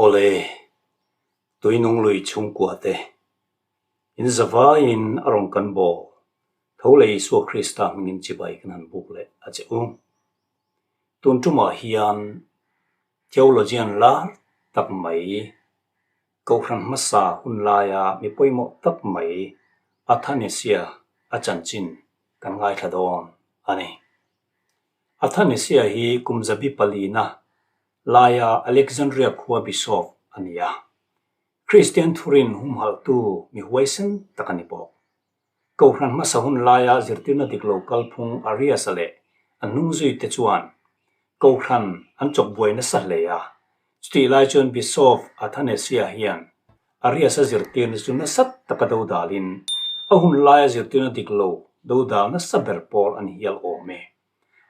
Awle, tuinung lui chhungkua te, in zavaiin a rawn kan bawl tho leh Isua Krista hmingin chibai kan han buk leh a che u. Tun tumah hian theologian lar tak mai, Kohhran hmasa hun laia mi pawimawh tak mai Athanasia a chanchin kan ngaithla dawn a ni. Athanasia hi kum zabi palina laia Alexandria khua bishop a ni a, Kristian thurin humhalhtu mi huaisen tak a ni bawk. Kohhran hmasa hun laia zirtirna dik lo kalphung Arius-a leh a hnungzuite chuan Kohhran an chawk buai nasa hle a. Chutih lai chuan Bishop Athanasia hian Arius-a zirtirna chu nasa taka dodalin a hun laia zirtirna dik lo dodal nasa ber pawl a ni hial awm e.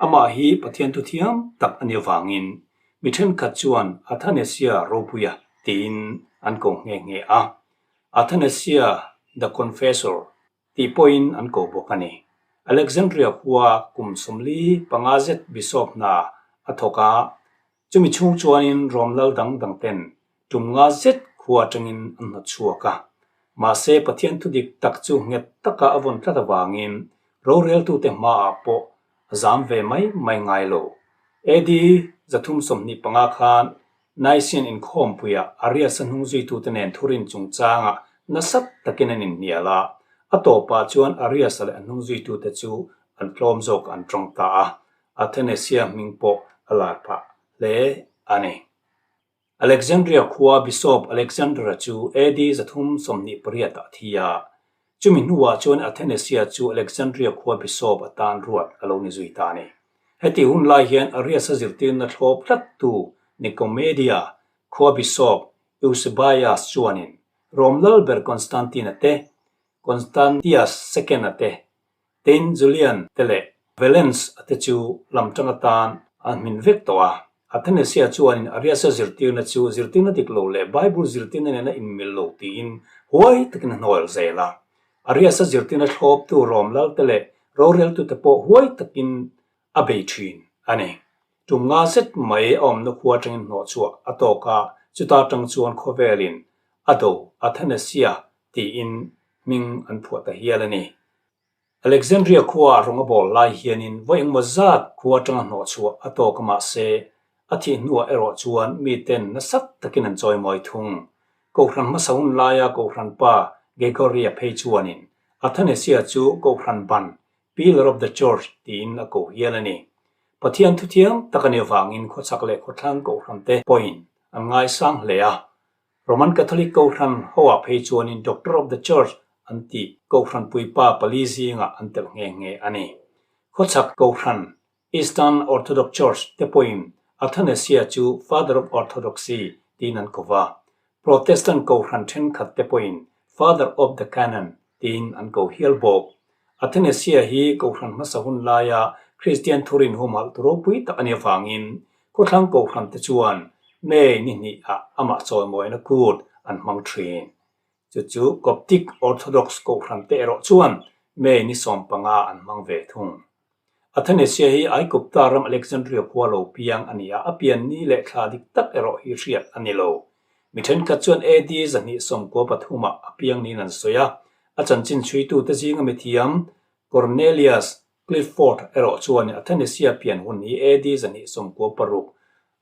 Amah hi Pathian thuthiam tak a nih avangin mi thenkhat chuan Athanasia Ropuia tiin an ko nghe nghe a. Athanasia the Confessor tih pawhin an ko bawk a ni. Alexandria khua kum 45 zet bishop hna a thawk a, chumi chhung chuanin Rom lal dang dang ten tum nga zet khua atangin an hnawt chhuak a. Mahse, Pathian thudik tak chu nghet taka a vawn tlat avangin roreltute hmaah pawh a zam ve mai mai ngai lo. AD 325 khan Nicene inkhawmpuiah Arius-a hnungzuitute nen thurin chungchangah nasa takin an inhnial a, a tawpah chuan Arius-a leh a hnungzuitute chu an tlawm zawk an tawng ta a, Athenasia hming pawh a lar phah hle a ni. Alexandria khua Bishop Alexander-a chu AD 328 ah a thi a, chumi hnuah chuan Athenasia chu Alexandria khua Bishop atan ruat a lo ni zui ta a ni. Heti hun lai hian Arius-a zirtirna thlawp tlattu Nicomedia khua Bishop Eusebius chuanin Rom lalber Constantine-a te, Constantius II-a te, Tin, Julian te leh Valens a te chu lam tang atan an hmin vek tawh a. Athenasia chuanin Arius-a zirtirna chu zirtirna dik lo leh Bible zirtirna nena inmil lo tiin huai takin a hnawl zel a. Arius-a zirtirna thlawptu Rom lalte leh roreltute pawh huai takin a bei thin a ni. Tum nga zet mai a awmna khua atangin hnawhchhuah a tawk a, chuta tang chuan khawvelin a do Athenasia tiin hming an phuah ta hial a ni. Alexandria khua rawng a bawl lai hianin vawi engmaw zat khua atanga hnawhchhuah a tawk a mahse, a thih hnuah erawh chuan miten nasa takin an chawimawi thung. Kohhran hmasa hun laia Kohhran pa Gregory-a phei chuanin Athanasia chu Kohhran ban, Pillar of the Church, tiin a ko hial a ni. Pathian thuthiam tak a nih avangin khawchhak leh khawthlang Kohhrante pawhin an ngaisang hle a, Roman Catholic Kohhran hoah phei chuanin Doctor of the Church an tih Kohhran puipa pali zingah an telh nghe nghe a ni. Khawchhak Kohhran, Eastern Orthodox Church, te pawhin Athanasia chu Father of Orthodoxy tiin an ko va. Protestant Kohhran thenkhat te pawhin Father of the Canon tiin an ko hial bawk. Athanasia hi Kohhran hmasa hun laia Kristian thurin humhalh tu ropui tak a nih avangin khawthlang Kohhran te chuan May ni hnihah amah chawimawina kut an hmang thin. Chu chu Coptic Orthodox Kohhran te erawh chuan May ni 15 an hmang ve thung. Athanasia hi Aigupta ram Alexandria khua lo piang a ni a, a pian ni leh thla dik tak erawh hi hriat a ni lo. Mi thenkhat chuan AD 293 ah a piang niin an sawi a, a chanchin chhuitute zinga mithiam Cornelius Clifford erawh chuan Athanasia pian hun hi AD 296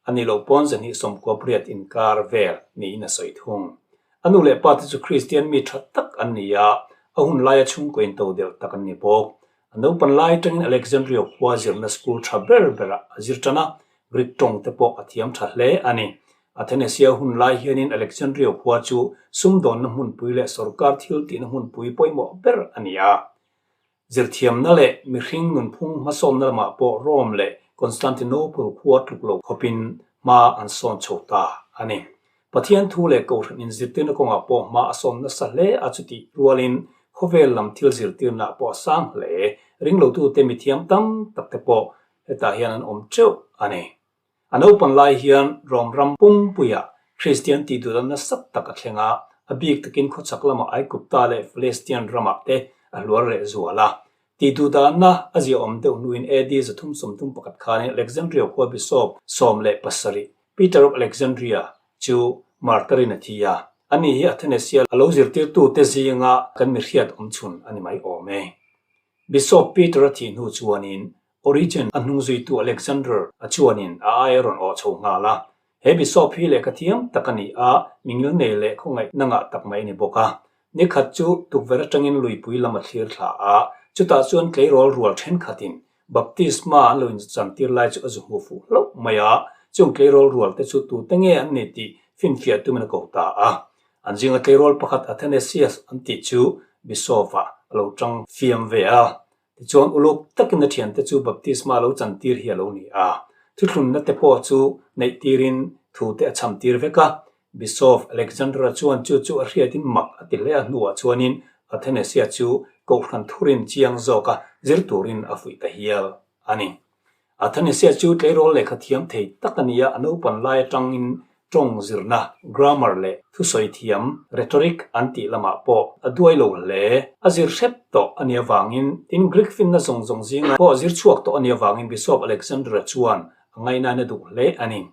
A nih loh pawn 298 inkar vel niin a sawi thung. A nu leh pa te chu Kristian mi tha tak an ni a, a hun laia chhungkaw in todelh tak an ni bawk. A naupan lai atangin Alexandria khua zirna school tha ber berah a zir tan a, Greek tawng te pawh a thiam tha hle a ni. Athenasia hun lai hianin Alexandria khua chu sumdawnna hmunpui leh sorkar thil tihna hmunpui pawimawh ber a ni a. Zirthiamna leh mihring nunphung hmasawnna lamah pawh Rome leh Constantinople khua tluk lo khawpin hma an sawn chho ta a ni. Pathian thu leh Kohhran inzirtirna kawngah pawh hma a sawn nasa hle a chutih rualin khawvel lam thil zirtirnaah pawh a sang hle. Ringlotute mithiam tam takte pawh hetah hian an awm teuh a ni. A naupan lai hian Rom ram pumpuiah Kristian tih duhna nasa tak a thleng a, a bik takin khawchhak lama Aigupta leh Palestine ramah te a hluar leh zual a. Tih duhdanna a ziaawm deuh hnuin AD 331 khanin Alexandria khua Bishop 17, Peter of Alexandria, chu martyr-in a thi a, ani hi Athenasia a lo zirtirtute zinga kan mi hriat awm chhun a ni mai awm e. Bishop Peter-a thih hnu chuanin Origen a hnungzuitu Alexander a chuanin a ai a rawn awh chho nghal a. He Bishop hi lehkha thiam tak a ni a, mingil nei leh khawngaihna ngah tak mai a ni bawk a. Ni khat chu tukverh atangin luipui lam a thlir thla a, chutah chuan tleirawl rual thenkhatin baptisma an lo inchantir lai chu a zu hmu fuh hlauh mai a, chung tleirawl rual te chu tute nge an ni tih finfiah tumin a ko ta a. An zinga tleirawl pakhat Athanasius an tih chu Bishop-ah a lo tang fiam ve a. Tichuan uluk takin a thiante chu baptisma lo chantir hi a lo ni a. Thuthlunna te pawh chu neih tirin thu te a cham tir vek a. Bishop Alexandra chuan chu chu a hriatin mak a ti hle a hnuah chuanin Athenasia chu Kohhran thurin chiang zawka zir turin a fuih ta hial a ni. Athenasia chu tleirawl lehkha thiam thei tak a ni a, a naupan lai atangin tawng zirna, grammar, leh thusawi thiam, rhetoric, an tih lamah pawh a duai lo hle. A zir hrep tawh a nih avangin, tin Greek finna zawng zawng zinga pawh zir chhuak tawh a nih avangin Bishop Alexandra chuan a ngaihnain a duh hle a ni.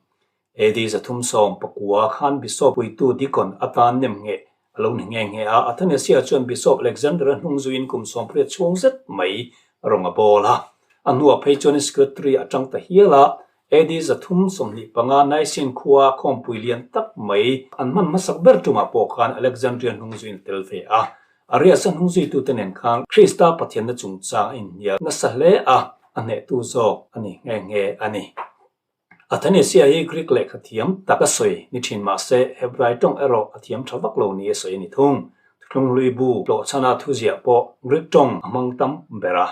AD 319 khan Bishop puitu Deacon atan nem ngheh a lo ni nghe nghe a. Athanasia chuan Bishop Alexander-a hnung zuiin kum 80 chhung zet mai rawng a bawl a. A hnuah phei chuan secretary a tang ta hial a. AD 325 Nicene khua khawmpui lian tak mai an hman hmasak ber tumah pawh khan Alexandria hnung zuiin a tel ve a. Arias-a hnung zuitute nen khan Krista Pathianna chungchang a inhnial nasa hle a, a hnehtu zawk a ni nghe nghe a ni. Athanasia hi Greek lehkha thiam tak a sawi ni thin mah se, Hebrai tawng erawh a thiam tha vak lo ni a sawi a ni thung. Thuthlunghlui bu tlawhchhana thuziah pawh Greek tawng a hmang tam ber a,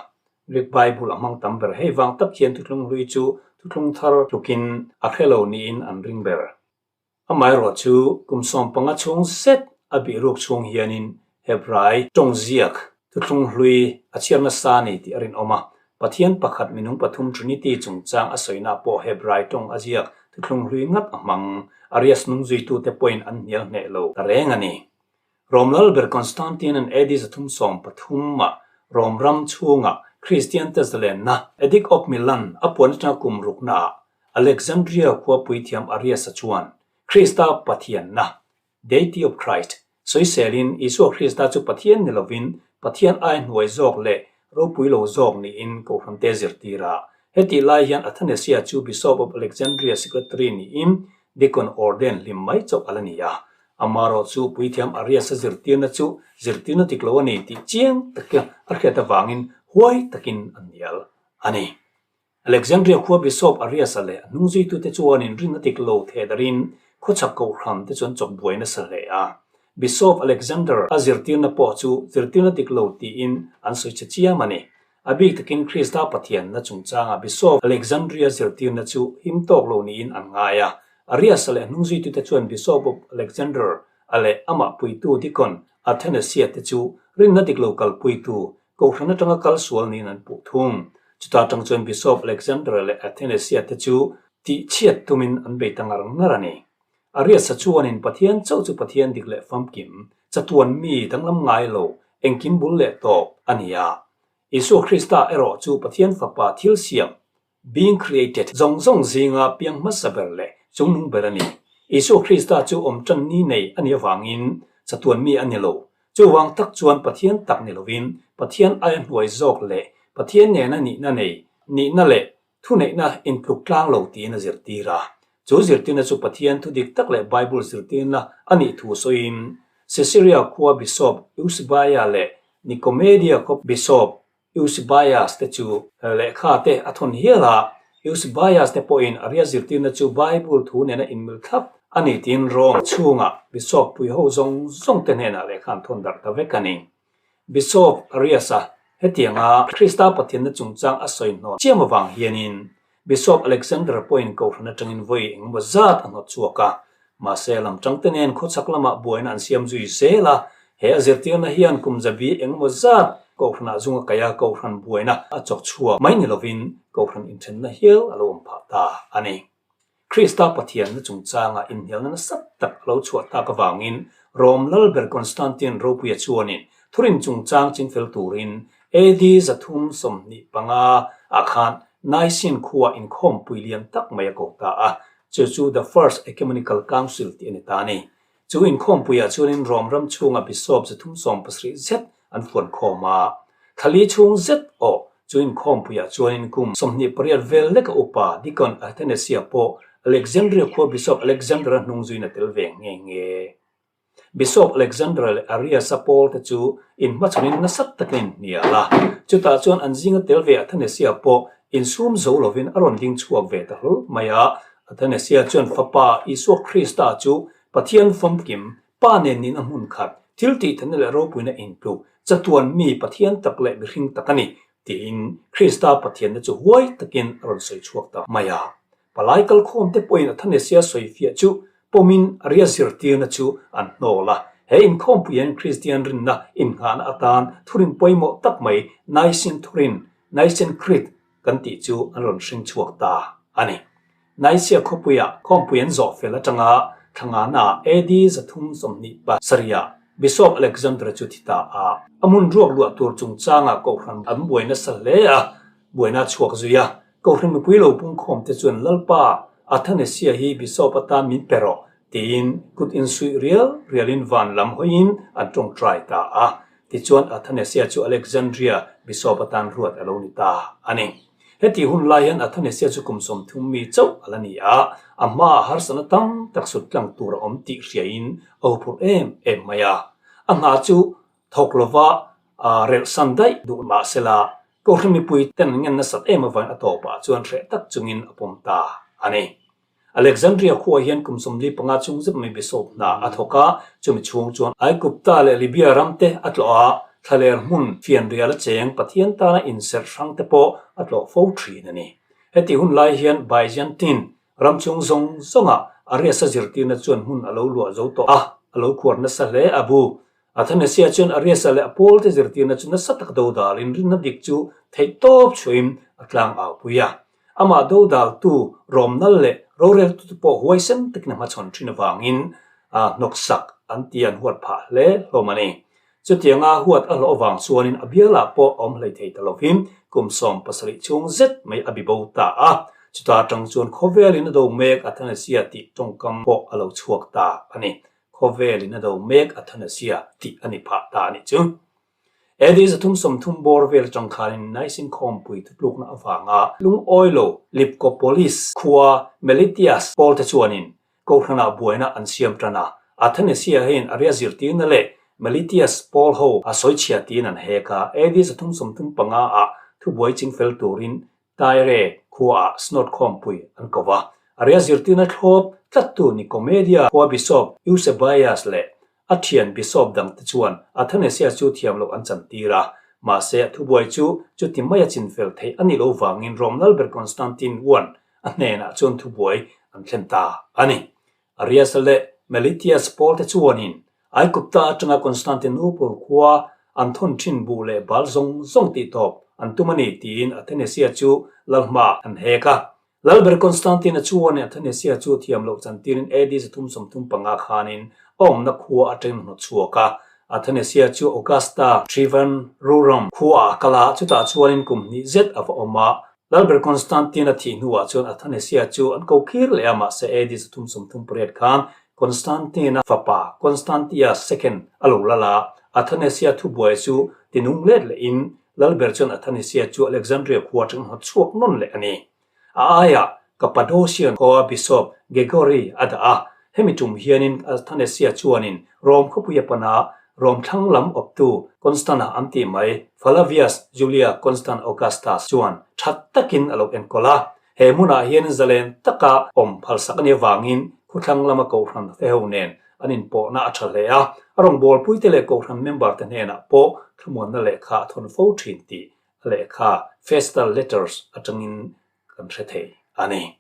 Greek Bible a hmang tam ber. Hei vang tak hian thuthlunghlui chu thuthlung thar tlukin a hre lo niin an ring ber. Amaherawh chu kum 15 chhung zet a bih ruk chhung hianin Hebrai tawng ziak thuthlung hlui a chhiar nasa a ni tih a rinawm a. Pathian pakhat minung pathum Trinity chungchang a sawina pawh Hebrai tawng a ziak thuthlung hlui ngat a hmang. Arius nungzuitute pawhin an hnial hneh lo ta reng a ni. Rom Lalber Constantine an AD 313 ah Rom ram chhunga Kristiante zalenna Edict of Milan a puan atanga kum ruknaah Alexandria khua puithiam Arius-a chuan Krista Pathianna, Deity of Christ, sawiselin Isua Krista chu Pathian ni lovin Pathian ai hnuai zawk leh ropui lo zawk niin Kohhrante zirtir a. Hetih lai hian Athanasia chu Bishop of Alexandria Secretary niin Deacon ordain hlim mai chauh a la ni a. Amaherawh chu puithiam Arias-a zirtirna chu zirtirna dik lo a ni tih chiang taka a hriat avangin huai takin a hnial a ni. Alexandria khua Bishop Arias-a leh a hnungzuitute chuanin rinna dik lo theh darin khawchhak kohhran te chuan chawp buai nasa hle a. Bishop Alexander a zirtirna pawh chu zirtirna dik lo tiin an sawi che chiam a ni. A bik takin Krista Pathianna chungchanga Bishop Alexandria zirtirna chu him tawk lo niin an ngai a. Arius-a leh hnungzuitute chuan Bishop of Alexander a leh amah puitu Deacon Athenasia te chu rinna dik lo kalpuitu, kohhran atanga kal sual niin an puh thung. Chuta tang chuan Bishop Alexander-a leh Athenasia te chu tihchhiat tumin an bei ta ngar ngar a ni. Arius-a chuanin Pathian chauh chu Pathian dik leh famkim, chatuan mi danglam ngai lo, engkim bul leh tawp a ni a. Isua Krista erawh chu Pathian Fapa thil siam, being created, zawng zawng zinga piang hmasa ber leh chungnung ber a ni. Isua Krista chu awm tan ni nei a nih avangin chatuan mi a ni lo. Chuvang tak chuan Pathian tak ni lovin Pathian aia hnuai zawk leh Pathian nena nihna nei, nihna leh Thuneihna intluk tlang lo tiin a zirtir a. Chu zirtirna chu Pathian thu dik tak leh Bible zirtirna a nih thu sawiin Caesarea khua Bishop Eusebius leh Nicomedia khaw Bishop Eusebius te chu lehkha te a thawn hial a. Eusebius te pawhin Arius zirtirna chu Bible thu nena inmil thlap a ni tiin Rome chhunga Bishop puiho zawng zawng te hnenah lehkha an thawn darh ta vek a ni. Bishop Arias-a hetianga Krista Pathianna chungchang a sawi hnawh chiam avang hianin Bishop Alexander pawhin kohhran atangin vawi engemaw zat a hnawt chhuak a. Mahse, lamtangte nen khawchhak lamah buaina an siam zui zel a, he a zirtirna hian kum zabi engemaw zat kohhranah zunga kaia kohhran buaina a chawk chhuak mai ni lovin kohhran inthenna hial a lo awm phah ta a ni. Krista Pathianna chungchanga inhnialna nasa tak a lo chhuah tak avangin Rom Lalber Constantine Ropuia chuanin thurin chungchang chingfel turin AD 325 ah khan Nicene khua inkhawmpui lian tak mai a ko ta a, chu chu The First Ecumenical Council tih a ni ta a ni. Chu inkhawmpuiah chuanin Rom ram chhunga Bishop 370 zet an fuan khawm a. Thla li chhung zet awh chu inkhawmpuiah chuanin kum 28 vel leka upa Deacon Athenasia pawh Alexandria khua Bishop Alexander-a hnung zuiin a tel ve nghe nghe. Bishop Alexander leh Arius-a pawl te chu inhmachhawnin nasa takin an inhnial a. Chutah chuan an zinga tel ve Athenasia pawh insum zo lovin a rawn ding chhuak ve ta hlawl mai a. Athenasia chuan Fapa Isua Krista chu Pathian famkim, Pa nen nihna hmun khat, thil tihthana leh ropuina intluk, chatuan mi Pathian tak leh mihring tak a ni, tiin Krista Pathianna chu huai takin a rawn sawi chhuak ta mai a. Palai kalkhawmte pawhin Athanasia sawifiah chu pawmin a ria zirtirna chu an hnawl a. He inkhawmpui hian Kristian rinna innghahna atan thurin pawimawh tak mai Nicene thurin, Nicene Creed, kan tih chu an rawn hring chhuak ta a ni. Nicaea khawpuia khawmpui an zawh fel atanga thlangana AD 327ah Bishop Alexander chu thi ta a. A hmun ruak luah tur chungchangah Kohhran an buai nasa hle a, buaina a chhuak zui a. Kohhran mipui lo pungkhawmte chuan Lalpa, Athanasia hi Bishop atan min pe rawh tiin kut insuih rial rialin van lam hawiin an tawngtai ta a. Tichuan Athanasia chu Alexandria Bishop atan ruat a lo ni ta a ni. Heti hun lai hian Athanasia chu kum 30 mi chauh a la ni a, a hmaah harsatna tam tak sut tlang tur a awm tih hriain a huphurh em em mai a. A hna chu thawk lova relhsan daih duh mah sela, Kohhran mipui ten an ngen nasat em avangin a tawpah chuan hreh tak chungin a pawm ta a ni. Alexandria khuaah hian kum 45 chhung zet mai Bishop hna a thawk a, chumi chhung chuan Aigupta leh Libya ram te a tlawh a, thlaler hmun fianrial a cheng Pathian tana inserh hrang te pawh a tlawh fo thin a ni. Heti hun lai hian Byzantine ram chhung zawng zawngah Arius-a zirtirna chuan hmun a lo luah zo tawh a, a lo khuar nasa hle a bu. Athanasia chuan Arius-a leh a pawlte zirtirna chu nasa taka dodalin rinna dik chu theihtawp chhuahin a tlang au pui a. Amah dodaltu rawmnal leh roreltute pawh huaisen takin a hmachhawn thin avangin hnawksak an ti an huat phah hle hlawm a ni. Chutianga huat a hlawh avang chuanin a bialah pawh a awm hlei thei ta lovin kum 70 chhung zet mai a bibo ta a. Chuta atang chuan khawvelin a do mek Athanasia tih tawngkam pawh a lo chhuak ta a ni. Khawvelin a do mek Athanasia tih a ni phah ta a nih chu. AD 330 bawr vel atang khanin Nicene khawmpui thutlukna avanga lungawi lo Lipkopolis khua Melitius pawlte chuanin Kohhranah buaina an siam tan a. Athanasia hian a ria zirtirna leh Melitius pawl ho a sawichhia tiin an hek a. AD 335 ah thubuai chingfel turin Tyre khuaah Synod khawmpui an ko va. A ria zirtirna thlawp tlattu Nicomedia khua Bishop Eusebius leh a thian Bishop dangte chuan Athanasia chu thiam loh an chantir a. Mahse, a thubuai chu chuti maia chinfel theih a nih loh vangin Rom Lalber Constantine I a hnenah chuan thubuai an thlen ta a ni. Arius leh Melitius pawlte chuanin Aigupta atanga Constantinople khua an thawn thin buh leh bal zawng zawng tih tawp an tum a ni tiin Athanasia chu lalhma an hek a. Lalber Constantine-a chuanin Athanasia chu thiam loh chantirin AD 335 khanin a awmna khua atangin a hnawt chhuak a. Athanasia chu Augusta Treverorum khuaah a kal a, chutah chuanin kum hnih zet a va awm a. Lalber Constantine-a thih hnuah chuan Athanasia chu an ko khir leh a, mahse AD 338 khan Constantine-a fapa Constantius Second a lo lal a, Athanasia thubuai chu tinung let lehin Lalber chuan Athanasia chu Alexandria khua atangin hnawt chhuak nawn leh a ni. A aiah Cappadocian khua Bishop Gregory a dah a, hemi tum hianin Athanasia chuanin Rome khawpui a pan a, Rome thlang lam awptu Constana an tih mai Flavius Julia Constant Augustus chuan tha takin a lo enkawl a. He hmunah hian zalen taka awm phalsak a nih avangin khuthlang lama Kohhran feho nen an inpawhna a tha hle a, a rawngbawlpuite leh Kohhran member te hnenah pawh thlamuanna lehkha a thawn fo thin tih a lehkha Festal Letters atangin kan hre thei a ni.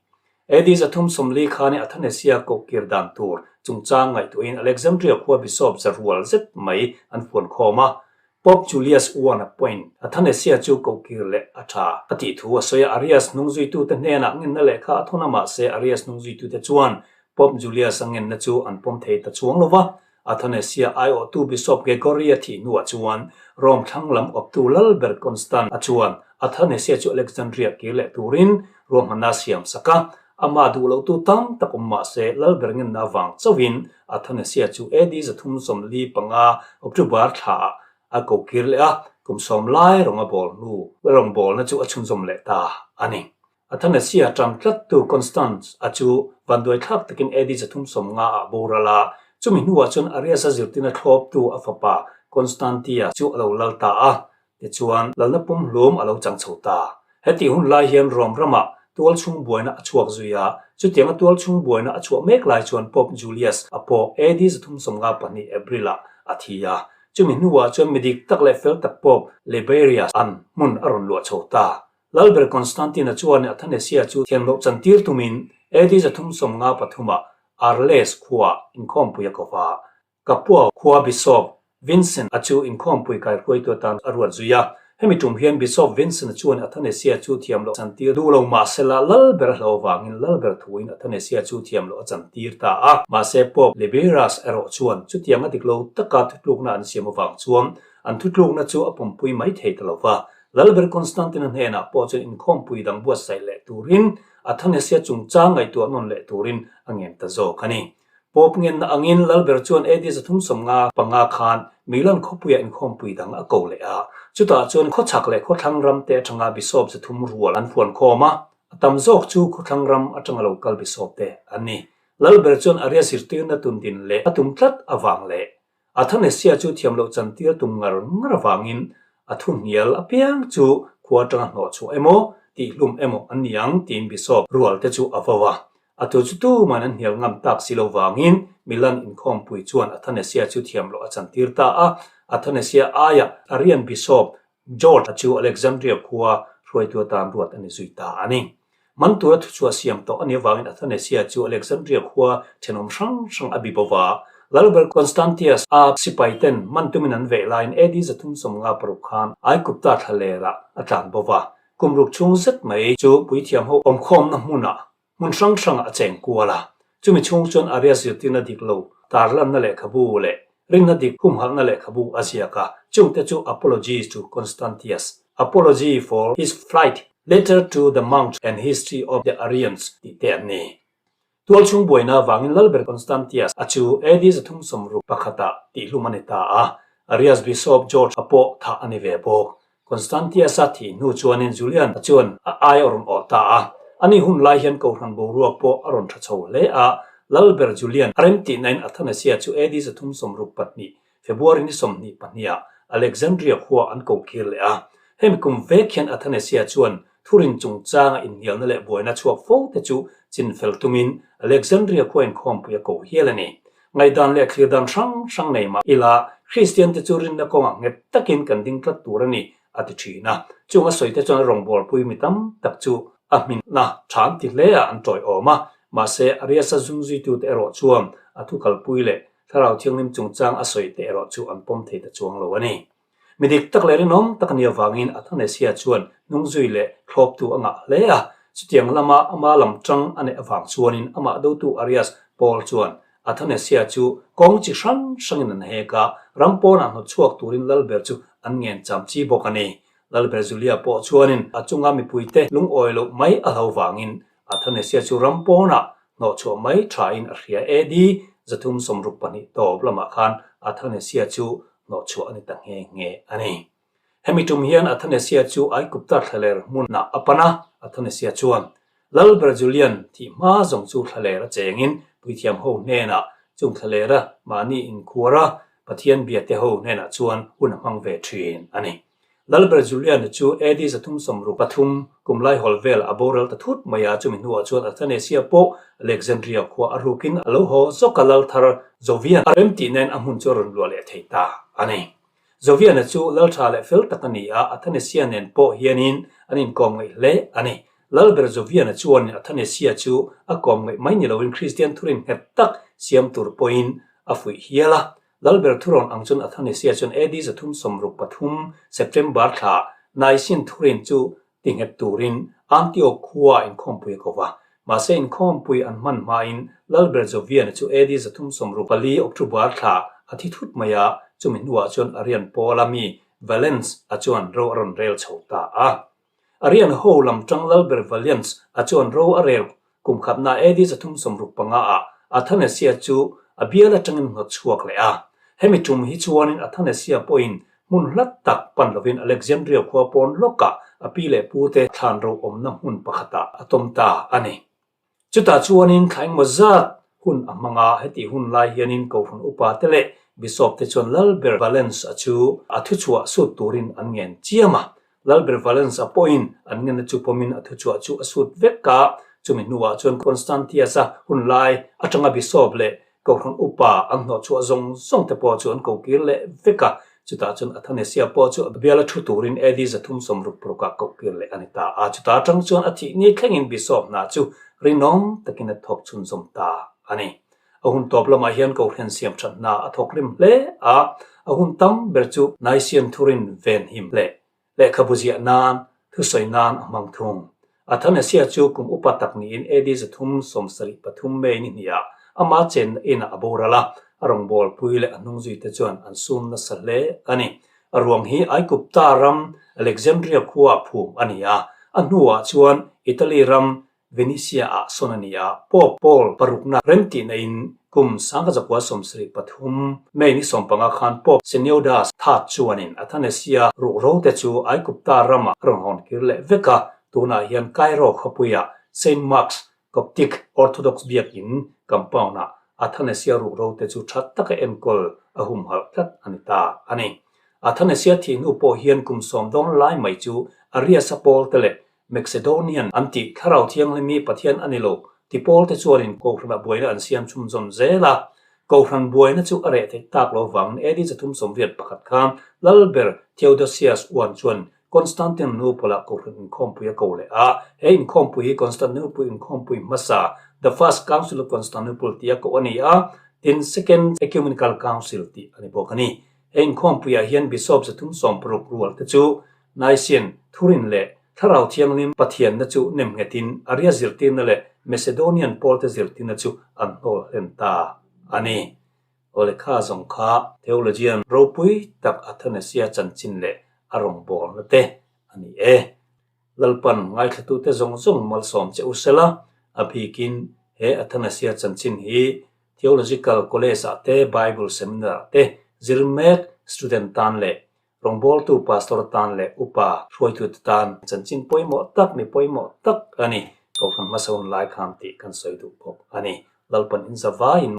AD 340 khanin Athanasia kohkir dan tur chungchang ngaihtuahin Alexandria khua Bishop za rual zet mai an fuan khawm a. Pope Julius I a pawhin Athanasia chu kohkir leh a tha a tih thu a sawi a. Arius hnungzuitute hnenah ngenna lehkha a thawn a, mahse Arius hnungzuitute chuan Pope Julius-a ngenna chu an pawm thei ta chuang lo va. Athanasia aiawhtu Bishop Gregory-a thih hnuah chuan Rome thlang lam awptu Lalber Constant-a chuan Athanasia chu Alexandria kir leh turin ruahmanna a siam sak a. Amah duh lohtu tam tak awm mah se, Lalber ngenna avang chauhin Athanasia chu AD 345 October thlaah a kokir leh a, kum sawm lai rawng a bawl hnu rawngbawlna chu a chhunzawm leh ta a ni. Athanasia ṭang tlattu Constans a chu vanduaithlak takin AD 350 ah boral a, chumi hnuah chuan Arius-a zirtirna thlawptu a fapa Constantia chu a lo lal ta a, Tichuan, lalna pumhlum a lo chang chho ta. Hetih hun lai hian Rome ramah tualchhung buaina a chhuak zui a, chutianga tualchhung buaina a chhuah mek lai chuan Pope Julius a pawh AD 352 April-ah a thi a. Chumi hnuah chuan mi dik tak leh fel tak Pope Liberius an hmun a rawn luah chho ta. Lalber Constantine-a chuan Athanasia chu thiamloh chantir tumin AD 353-ah Arles khuaah inkhawmpui a ko va. Kapua khua Bishop Vincent a chu inkhawmpui kaihruaitu atan a ruat zui a. Hemi tum hian Bishop Vincent a chuan Athanasia chu thiam loh a chantir duh lo mahsela Lalber a hlo avangin Lalber thuin Athanasia chu thiam loh a chantir ta a. Mahse Pope Liberius erawh chuan chutiang a dik lo taka thutlukna an siam avang chuan an thutlukna chu a pawmpui mai thei ta lo va. Lalber Constantine-a hnenah pawh chuan inkhawmpui dang buatsaih leh turin Athanasia chungchang ngaihtuah nawn leh turin a ngen ta zawk a ni. Pope ngenna angin Lalber chuan AD 355 khan Milan khawpuiah inkhawmpui dang a ko leh a. Chutah chuan khawchhak leh khawthlang ram te atanga Bishop 300 rual an fuan khawm a, a tam zawk chu khawthlang ram atanga lo kal Bishop te an ni. Lalber chuan Aria zirtirna tundin leh a tum tlat avang leh Athanasia chu thiam loh chantir tum ngar ngar avangin a thu hnial apiang chu khua atanga hnawh chhuah emaw, tihhlum emaw an ni ang tiin Bishop rual te chu a vo a. A thu chu tuman an hnial ngam tak si lo vangin Milan inkhawmpui chuan Athanasia chu thiam loh a chantir ta a. Athanasia aiah Arian Bishop George-a chu Alexandria khua hruaitu atan ruat a ni zui ta a ni. Man tura thuchhuah siam tawh a nih avangin Athanasia chu Alexandria khua thenawm hrang hrang a bi bo va. Lalber Constantius a sipaiten man tumin an veh laiin AD 356 khan Aigupta thlalerah a tlan bo va. Kum ruk chhung zet mai chu puithiam ho awmkhawmna hmunah Hmun hrang hrangah a cheng kual a, chumi chhung chuan Aria zirtirna dik lo tarlanna lehkhabu leh rinna dik humhalhna lehkhabu a ziak a, chungte chu Apology to Constantius, Apology for his Flight, Letter to the Monks and History of the Arians tih te an ni. Tualchhung buaina avangin Lalber Constantius a chu AD 361 ah tihhlum a ni ta a, Arias Bishop George a pawh thah a ni ve bawk. Constantius-a thih hnu chuanin Julian-a chuan a ai a rawn awh ta a. Ani hun lai hian Kohhran boruak pawh a rawn tha chho hle a. Lalber Julian a remtihnain Athanasia chu AD 362, February ni 22 ah Alexandria khua an ko kir leh a. Hemi kum vek hian Athanasia chuan thurin chungchanga inhnialna leh buaina chhuak fo te chu chinfel tumin Alexandria khua inkhawmpui a ko hial a ni. Ngaihdan leh thlir dan hrang hrang nei mah ila, Kristian te chu rinna kawngah nghet takin kan ding tlat tur a ni, a ti thin a. Chung a sawi te chuan rawngbawlpui mi tam tak chu a hminna tha an ti hle a, an tawiawm a. Mahse, a riasa zungzuitute erawh chuan a thu kalpui leh Thlarau Thianghlim chungchang a sawi te erawh chu an pawm thei ta chuang lo a ni. Mi dik tak leh rinawm tak a nih avangin Athanasia chuan hnungzui leh thlawptu a ngah hle a. Chutiang lama ama lam tang a neih avang chuanin amah dotu Arius Paul chuan Athanasia chu kawng chi hrang hrangin an hek a, ram pawnah hnawt chhuak turin Lalber chu an ngen cham chi bawk a ni. Lalber Julia pawh chuanin a chunga mipuite lungawi loh mai a hlo vangin Athanasia chu ram pawnah hnawhchhuah mai thain a hria AD 362 tawp lamah khan Athanasia chu hnawhchhuah a ni ta nghe nghe a ni. Hemi tum hian Athanasia chu Aigupta thlaler hmunah a pan a, Athanasia chuan, Lalber Julian thih hma zawng chu thlaler a chengin puithiam ho hnenah chung thlalera mahni inkhuar a Pathian biate ho hnenah chuan hun a hmang ve thin a ni. Lalber Julian-a chu AD 363 kum laihawl vel a boral ta thut mai a, chumi hnuah chuan Athanasia pawh Alexandria khua a rukin a lo haw zawk a, lal thar Jovian a remtih nen a hmun chu a rawn luah leh thei ta a ni. Jovian-a chu lal tha leh fel tak a ni a, Athanasia nen pawh hianin an inkawm ngaih hle a ni. Lalber Jovian-a chuan Athanasia chu a kawm ngaih mai ni loin Kristian thurin nghet tak siam tur pawhin a fuih hial a, Lalber thurawn ang chuan Athanasia chuan AD 363 September thla Nicene thurin chu tinghet turin Antioch khua inkhawmpui a ko va. Mahse inkhawmpui an hman hmain Lalber Jovian-a chu AD 364 October thla a thi thut mai a, chumi hnuah chuan Arian Paula mi Valens a chuan ro a rawn rel chho ta a. Arian ho lam tang Lalber Valens a chuan ro a rel Kum khatna AD 365 ah Athanasia chu a bial atangin hnawt chhuak leh a. Hemi tum hi chuanin Athanasia pawhin hmun hlat tak pan lovin Alexandria khua pawn lawkah a pi leh pute thlan ro awmna hmun pakhatah a tawm ta a ni. Chutah chuanin thla engmaw zat hun a hmang a, hetih hun lai hianin Kohhran upa te leh Bishop te chuan Lalber Valens-a chu a thuchhuah sut turin an ngen chiam a. Lalber Valens-a pawhin an ngenna chu pawmin a thuchhuah chu a sut vek a, chumi hnuah chuan Constantius-a hun lai atanga Bishop leh Kohhran upa an hnawhchhuah zawng zawng te pawh chu an ko kir leh vek a, chutah chuan Athanasia pawh chu a biala thu turin AD 366 ah koh kir leh a ni ta a, chuta atang chuan a thih ni thlengin Bishop hna chu rinawm takin a thawk chhunzawm ta a ni. A hun tawp lamah hian Kohhran siam that hna a thawk rim hle a, a hun tam ber chu Nicene thurin venhim leh Lehkhabu ziah nan, thusawi nan a hmang thung. Athanasia chu kum upa tak niin AD 373 May ni hniah ama chenna inah a boral a, a rawngbawlpui leh a hnungzuite chuan an sum nasa hle a ni. A ruang hi Aigupta ram Alexandria khuaah phum a ni a, a hnuah chuan Italy ram Venetia-ah sawn a ni a, Pope Paul parukna remtihna in kum 1973 May ni 15 khan Pope Shenouda Third chuanin Athanasia ruhro te chu Aigupta ramah a rawn hawn kir leh vek a, tunah hian Cairo khawpuia Saint Mark's Coptic Orthodox biakin compound-ah Athanasia ruhro te chu tha taka enkawl a humhalh tlat a ni ta a ni. Athanasia thih hnu pawh hian kum sawm dawn lai mai chu Arius-a pawl te leh Macedonian an tih Thlarau Thianghlim hi Pathian a ni lo ti pawl te chuanin Kohhranah buaina an siam chhunzawm zel a. Kohhran buaina chu a reh theih tak lo vangin AD 381 khan Lalber Theodosius I chuan Constantinople-ah Kohhran inkhawmpui a ko leh a. He inkhawmpui hi Constantinople inkhawmpui hmasa, The First Council of Constantinople tia koh a ni a, tin Second Ecumenical Council tih a ni bawk a ni. He inkhawmpuiah hian Bishop 360 rual te chu Nicene, Thurin leh Thlarau Thianghlim Pathianna chu nemnghetin Aria zirtirna leh Macedonian pawlte zirtirna chu an hnawl hlen ta a ni. Aw lehkha zawng kha theologian ropui tak Athanasia chanchin leh a rawngbawlna te a ni e. Lalpan ngaithlatute zawng zawng malsawm che u sela, a bikin he Athanasia chanchin hi Theological College-ah te, Bible Seminar-ah te zir mek student tan leh Rawngbawltu pastor tan leh upa hruaitute tan chanchin pawimawh tak mi pawimawh tak a ni. Kohhran hmasa hun lai khan tih kan sawi duh bawk a ni. Lalpan in za vaiin.